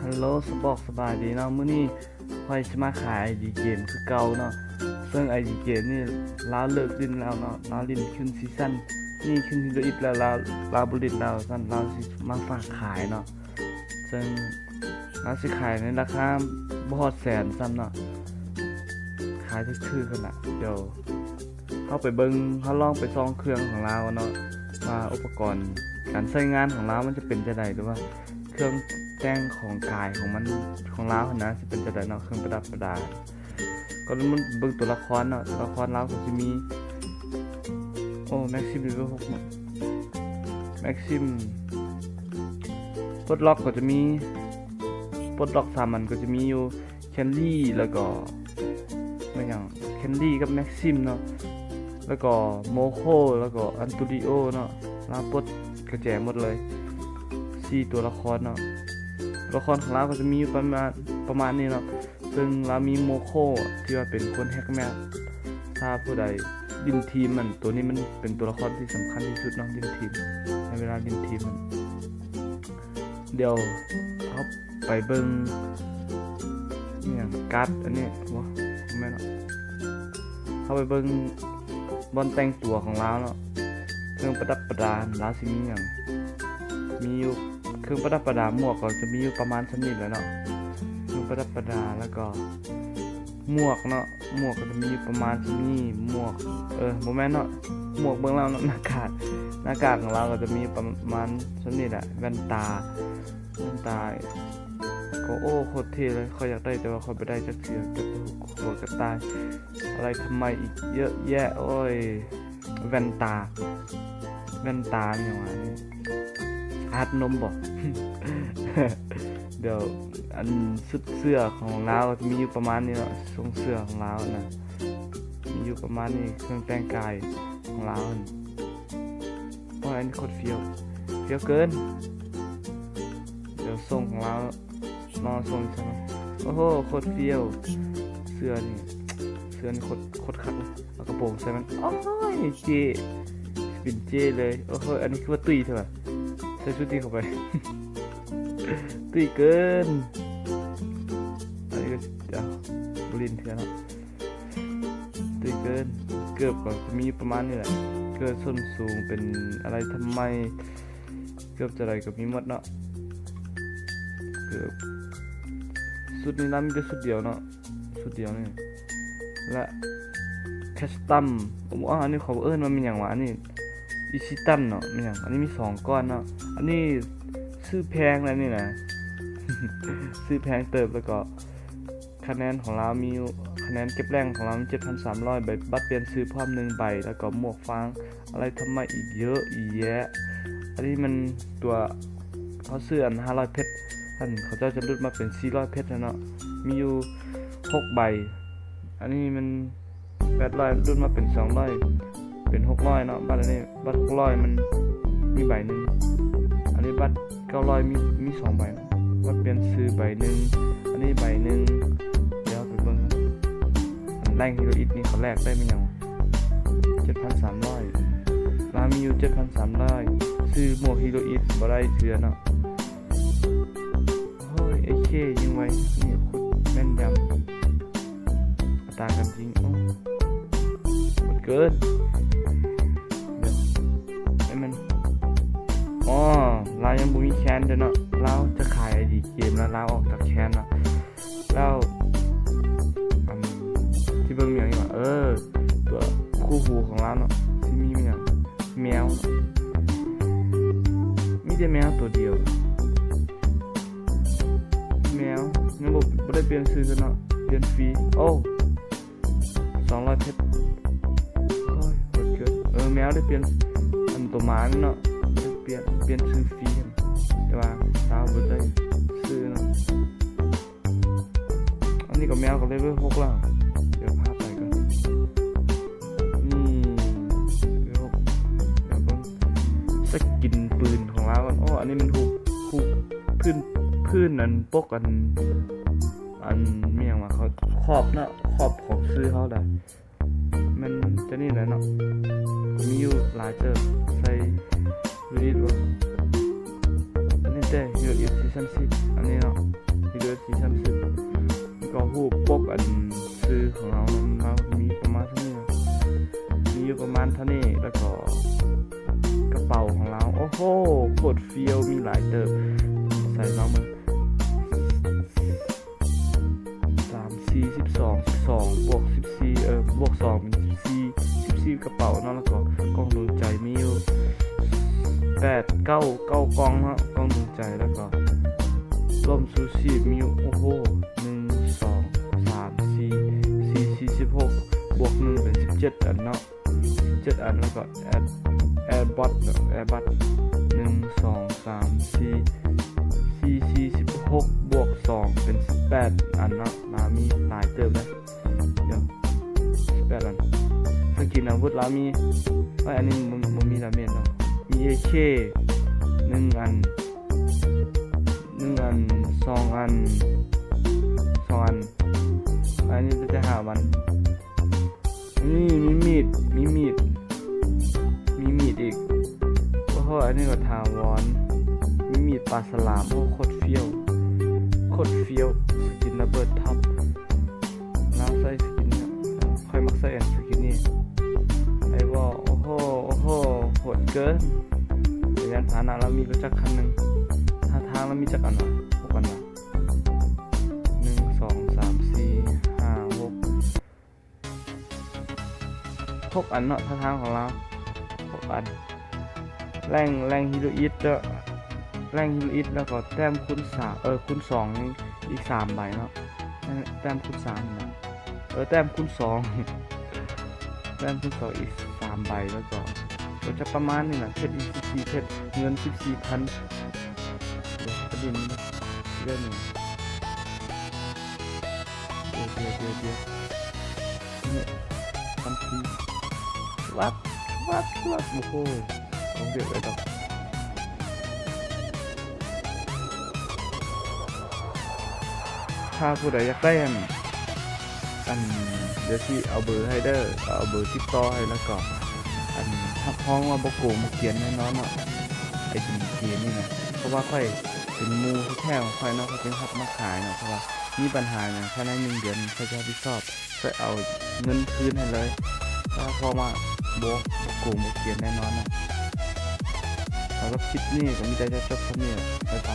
ຮັລໂຫຼ ສະບອກສະບາຍດີເນາະ, ມື້ນີ້ຂ້ອຍຊິມາຂາຍໄອດີເກມຄືເກົ່າເນາະ. ເຊິ່ງໄອດີເກມນີ້ລາວເລີກຫຼິ້ນແລ້ວເນາະ, ລາວຫຼິ້ນຂຶ້ນຊີຊັນນີ້ ຂຶ້ນຊີຊັນອີກແລ້ວ, ລາວ ລາວບໍ່ຫຼິ້ນແລ້ວຊັ້ນ, ລາວຊິມາຝາກຂາຍເນາະ. ເຊິ່ງລາວຊິຂາຍໃນລາຄາບໍ່ຮອດແສນຊ້ຳເນາະ, ຂາຍຖືກໆຫັ້ນລະ. ດຽວເຮົາໄປເບິ່ງ, ເຮົາລອງໄປສ່ອງເຄື່ອງຂອງລາວເນາະ ວ່າອຸປະກອນການໃຊ້ງານຂອງລາວມັນຈະເປັນຈັ່ງໃດ ຫຼືວ່າ ເຄື່ອງແຕ່ງຂອງກາຍຂອງມັນ ຂອງລາວຫັ້ນນະ ຊິເປັນຈັ່ງໃດເນາະ, ເຄື່ອງປະດັບປະດາ. ກ່ອນອື່ນມາເບິ່ງຕົວລະຄອນເນາະ, ຕົວລະຄອນລາວກໍຊິມີ ໂອ້ ແມັກຊິມເລເວວຫົກເນາະ, ແມັກຊິມ ປົດລັອກກໍຈະມີ ປົດລັອກສາມັນກໍຈະມີຢູ່ ແຄນດີ ແລ້ວກໍແມ່ນຫຍັງ ແຄນດີກັບແມັກຊິມເນາະ, ແລ້ວກໍໂມໂຄ ແລ້ວກໍອັນໂຕຣິໂອເນາະ. ລາວປົດກະແຈໝົດເລີຍ ສີ່ຕົວລະຄອນເນາະ. ຕົວລະຄອນຂອງລາວກໍຈະມີຢູ່ປະມານ ປະມານນີ້ເນາະ, ເຊິ່ງລາວມີໂມໂຄທີ່ວ່າເປັນຄົນແຮັກແມັບ. ຖ້າຜູ້ໃດຫຼິ້ນທີມມັນ ໂຕນີ້ມັນເປັນຕົວລະຄອນທີ່ສຳຄັນທີ່ສຸດເນາະ, ຫຼິ້ນທີມ ໃນເວລາຫຼິ້ນທີມມັນ. ດຽວເຮົາໄປເບິ່ງອີ່ຫຍັງ ກາດ ອັນນີ້ບໍ່ ບໍ່ແມ່ນເນາະ, ເຮົາໄປເບິ່ງບ່ອນແຕ່ງຕົວຂອງລາວເນາະ. ເຄື່ອງປະດັບປະດາລາວຊິມີຫຍັງ? ມີຢູ່ ເຄື່ອງປະດັບປະດາ ໝວກກໍຈະມີຢູ່ປະມານສ່ຳນີ້ແຫຼະເນາະ, ເຄື່ອງປະດັບປະດາ. ແລ້ວກໍໝວກເນາະ, ໝວກກໍຈະມີຢູ່ປະມານສ່ຳນີ້. ໝວກ ເອີ ບໍ່ແມ່ນເນາະ, ໝວກເບິ່ງແລ້ວເນາະ, ໜ້າກາກ ໜ້າກາກຂອງລາວກໍຈະມີປະມານສ່ຳນີ້ແຫຼະ. ແວ່ນຕາ ແວ່ນຕາກໍ ໂອ້ ໂຄດເທ່ເລີຍ, ຂ້ອຍຢາກໄດ້ ແຕ່ວ່າຂ້ອຍບໍ່ໄດ້ຈັກເທື່ອ, ກັບຫົວກະຕ່າຍ ອາໄລທຳໄມອີກເຍອະແຍະ. ໂອ້ຍ ແວ່ນຕາ ແວ່ນຕາຫຍັງວະ ອັດນົມບໍ? ດຽວ ອັນຊຸດເສື້ອຂອງລາວມີຢູ່ປະມານນີ້ເນາະ, ຊົງເສື້ອຂອງລາວນະ ມີຢູ່ປະມານນີ້, ເຄື່ອງແຕ່ງກາຍຂອງລາວ. ໂອ້ຍ ອັນນີ້ໂຄດຟຽວ ຟຽວເກີນ. ດຽວຊົງຂອງລາວ ມາສົ່ງຊັ້ນ. ໂອ້ໂຫ ໂຄດຟຽວ ເສື້ອນີ້ ເສື້ອນີ້ໂຄດ ໂຄດຄັກເລີຍ. ເອົາກະໂປງໃສ່ມັນ ໂອ້ຍ ເຈ້ ເປັນເຈ້ເລີຍ. ໂອ້ໂຫ ອັນນີ້ຄືວ່າຕຸ້ຍແທ້ວະ, ໃສ່ຊຸດນີ້ເຂົ້າໄປ ຕຸ້ຍເກີນ. ອັນນີ້ກໍ ດຽວ ບໍ່ຫຼິ້ນເທື່ອເນາະ, ຕຸ້ຍເກີນ. ເກີບກໍມີປະມານນີ້ແຫຼະ, ເກີບສົ້ນສູງ ເປັນອາໄລທຳໄມ ເກືອບຈະໄດ້ກໍມີໝົດເນາະ. ເກືອບ ຊຸດນີ້ນະ ມີແຕ່ຊຸດດຽວເນາະ, ຊຸດດຽວນີ້ ແລະ ຄັສຕອມ. ໂອ້ ອັນນີ້ເຂົາເອີ້ນວ່າແມ່ນຫຍັງວະ? ອັນນີ້ອີຊິຕັນເນາະ, ແມ່ນຫຍັງ? ອັນນີ້ມີສອງກ້ອນເນາະ. ອັນນີ້ຊື້ແພງນະ ນີ້ນະ ຊື້ແພງເຕີບ. ແລ້ວກໍ ຄະແນນຂອງລາວມີຢູ່ ຄະແນນເກັບແຕ້ມຂອງລາວມີເຈັດພັນສາມຮ້ອຍໃບ, ບັດປ່ຽນຊື່ພ້ອມໜຶ່ງໃບ, ແລ້ວກໍໝວກຟາງ ອາໄລທຳມະອີກເຍອະແຍະ. ອັນນີ້ມັນຕົວ ເຮົາຊື້ອັນຫ້າຮ້ອຍເພັດຫັ້ນ ເຂົາເຈົ້າຈະຫຼຸດມາເປັນສີ່ຮ້ອຍເພັດຫັ້ນເນາະ, ມີຢູ່ຫົກໃບ. ອັນນີ້ມັນ ແປດຮ້ອຍຫຼຸດມາເປັນສອງຮ້ອຍ ເປັນຫົກຮ້ອຍເນາະ. ບັດອັນນີ້ ບັດຫົກຮ້ອຍມັນມີໃບໜຶ່ງ, ອັນນີ້ບັດເກົ້າຮ້ອຍມີ ມີສອງໃບເນາະ. ບັດປ່ຽນຊື່ໃບໜຶ່ງ, ອັນນີ້ໃບໜຶ່ງ. ດຽວໄປເບິ່ງ ອັນແລກຮີໂຣອິດນີ້ເຂົາແລກໄດ້ແມ່ນຫຍັງ? ເຈັດພັນສາມຮ້ອຍ, ລາວມີຢູ່ເຈັດພັນສາມຮ້ອຍ, ຊື້ໝວກຮີໂຣອິດບໍ່ໄດ້ເທື່ອເນາະ. ໂອ້ຍ ເອເຄຍິງໄວ ນີ້ໂຄດແມ່ນຢຳ ອັດຕາການຍິງ ໂອ້ ໂຫດເກີນ. ດຽວ ໃຫ້ມັນ ອໍ ລາວຍັງບໍ່ມີແຄນເດີເນາະ, ລາວຈະຂາຍໄອດີເກມແລ້ວ ລາວອອກຈາກແຄນເນາະ. ແລ້ວ ອັນ ທີ່ເບິ່ງມີຫຍັງອີກວະ? ເອີ ຕົວຄູ່ຫູຂອງລາວເນາະ ທີ່ມີ ມີຫຍັງ? ແມວ ມີແຕ່ແມວຕົວດຽວ. ແມວ ຍັງບໍ່ ບໍ່ໄດ້ປ່ຽນຊື່ຊັ້ນເນາະ, ປ່ຽນຟຣີ. ໂອ້ ສອງຮ້ອຍເພັດ. ໂອ້ຍ ໂຫດເກີນ. ເອີ ແມວໄດ້ປ່ຽນ ອັນ ຕົວໝານີ້ເນາະ, ໄດ້ປ່ຽນ ປ່ຽນຊື່ຟຣີ ແຕ່ວ່າລາວບໍ່ໄດ້ຊື່ເນາະ. ອັນນີ້ກໍແມວກໍເລເວວຫົກແລ້ວ. ດຽວພາໄປກ່ອນ. ນີ້ ເລເວວຫົກ. ດຽວເບິ່ງສະກິນປືນຂອງລາວກ່ອນ. ໂອ້ ອັນນີ້ມັນຮູບ ຮູບພື້ນ ພື້ນອັນປົກອັນ ອັນ ມີຫຍັງວະ ເຂົາຂອບເນາະ, ຂອບຂອງຊື່ເຮົາດະ. ແມ່ນຈະນີ້ແຫຼະເນາະ, ມີຢູ່ຫຼາຍເຕີບ. ໃສ່ Reddit ບໍ່? ອັນນີ້ແຕ່ Reddit Season six ອັນນີ້ເນາະ. ເດີ ທີ່ຊັ້ນສຸດ ແລ້ວກໍຮູບປົກອັນຊື່ຂອງເຮົາ ເຮົາມີປະມານເທົ່ານີ້ ມີຢູ່ປະມານເທົ່ານີ້ ແລ້ວກໍກະເປົາຂອງເຮົາ ໂອ້ໂຫ ໂຄດຟຽວ ມີຫຼາຍເຕີບ ໃສ່ລອງເບິ່ງ ສາມ ສີ່ ສິບສອງ ສິບສອງ ບວກ ສິບສີ່ ເອີ ບວກສອງເປັນ ສິບສີ່ ສິບສີ່ກະເປົາເນາະ ແລ້ວກໍກ່ອງດວງໃຈມີຢູ່ ແປດ ເກົ້າ ເກົ້າກ່ອງເນາະ ກ່ອງດວງໃຈ ແລ້ວກໍລົມຊູຊີບມີຢູ່ ໂອ້ໂຫ ໜຶ່ງ ສອງ ສາມ ສີ່ ສີ່ ສີ່ ສິບຫົກ ບວກໜຶ່ງເປັນ ສິບເຈັດອັນເນາະ ເຈັດອັນ ແລ້ວກໍແອດ ແອດບັດເນາະ ແອດບັດ ໜຶ່ງ ສອງ ສາມ ສີ່ ສີ່ ສີ່ ສິບຫົກ ບວກສອງເປັນ ສິບແປດອັນເນາະ ມາມີຫຼາຍເຕີບເລີຍ ດຽວ ສິບແປດອັນ ສະກິນອາວຸດລາວມີ ເອີຍ ອັນນີ້ບໍ່ ບໍ່ມີດາເມດເນາະ ມີເອເຄ ໜຶ່ງອັນ ໜຶ່ງອັນ ສອງອັນ ສອງອັນ ອັນນີ້ຈະໄດ້ຫ້າອັນ ນີ້ມີມີດ ມີມີດ ມີມີດອີກ ໂອ້ໂຫ ອັນນີ້ກໍຖາວອນ ມີມີດປາສະຫຼາມ ໂອ້ ໂຄດຟຽວ ໂຄດຟຽວ ສະກິນລະເບີດທັບ ລາວໃສ່ສະກິນນີ້ ຂ້ອຍມັກໃສ່ອັນສະກິນນີ້ ໄອ້ວໍ ໂອ້ໂຫ ໂອ້ໂຫ ໂຫດເກີນ ແຕ່ຍານພາຫະນະລາວມີລົດຈັກຄັນໜຶ່ງ ທ່າທາງລາວມີຈັກອັນວະ ຫົກອັນວະ ໜຶ່ງ ສອງ ສາມ ສີ່ ຫ້າ ຫົກ ຫົກອັນເນາະ ທ່າທາງຂອງລາວ ຫົກອັນ ແຫຼ່ງ ແຫຼ່ງຮີໂຣອິດ ແລ້ວ ແຫຼ່ງຮີໂຣອິດ ແລ້ວກໍແຕ້ມຄູນສາມ ເອີ ຄູນສອງ ອີກສາມໃບເນາະ ແຕ້ມຄູນສາມເນາະ ເອີ ແຕ້ມຄູນສອງ ແຕ້ມຄູນສອງ ອີກສາມໃບ ແລ້ວກໍ ກໍຈະປະມານນີ້ແຫຼະ ເພັດອີກສິບສີ່ເພັດ ເງິນສິບສີ່ພັນ ເດີ ປະເດັນເລື່ອງນີ້ ດຽວ ດຽວ ດຽວ ດຽວ ນີ້ ຄຳພີ ວັບ ວັບ ວັບ ໂອ້ໂຫ ຂອງເດັດເລີຍດອກ ຖ້າຜູ້ໃດຢາກໄດ້ອັນ ອັນ ດຽວຊິເອົາເບີໃຫ້ເດີ ເອົາເບີຕິດຕໍ່ໃຫ້ ແລ້ວກໍ ອັນ ຮັບຮອງວ່າບໍ່ໂກງບໍ່ກຽນແນ່ນອນເນາະ ໄອ້ເກມນີ້ນະ ເພາະວ່າຂ້ອຍເປັນໝູ່ແທ້ໆຂອງຂ້ອຍເນາະ ຂ້ອຍຈຶ່ງຮັບມາຂາຍເນາະ ເພາະວ່າມີບັນຫາຫຍັງພາຍໃນໜຶ່ງເດືອນຂ້ອຍຈະຮັບຜິດຊອບ ຂ້ອຍເອົາເງິນຄືນໃຫ້ເລີຍ ຮັບຮອງວ່າບໍ່ ບໍ່ໂກງບໍ່ກຽນແນ່ນອນເນາະ ສຳລັບຄລິບນີ້ກໍມີແຕ່ຈະຈົບສ່ຳນີ້ ບາຍບາຍ.